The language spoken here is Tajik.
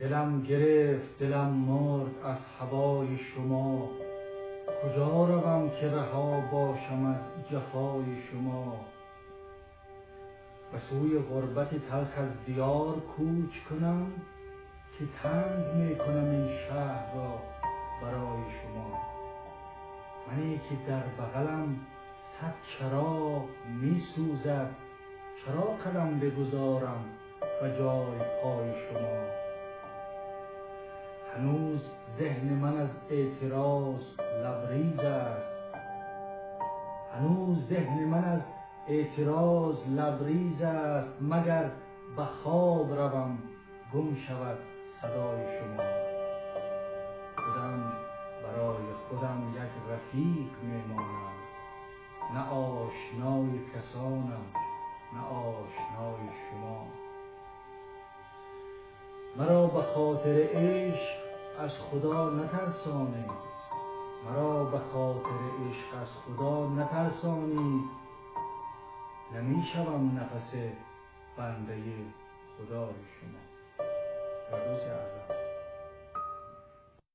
Дилам гирифт, дилам мурд аз ҳавои шумо. Куҷо равам, ки раҳо бошам аз ҷафои шумо? Ба сӯи ғурбати талх аз диёр кӯч кунам, ки танг мекунам ин шаҳрро барои шумо. Мане ки дар бағалам сад чароғ месӯзад, чаро қадам бигузорам ба ҷои пои шумо? Ҳанӯз зеҳни ман аз эътироз лабрез аст, ҳанӯз зеҳни ман аз эътироз лабрез аст, магар ба хоб равам, гум шавад садои шумо. Худам барои худам як рафиқ мемонам, на ошнои касонам, на ошнои шумо. Маро ба хотири ишқ аз Худо натарсонед, маро ба хотири ишқ аз Худо натарсонед, намешавам нафас бандаи Худои шумо. Фирдавси Аъзам.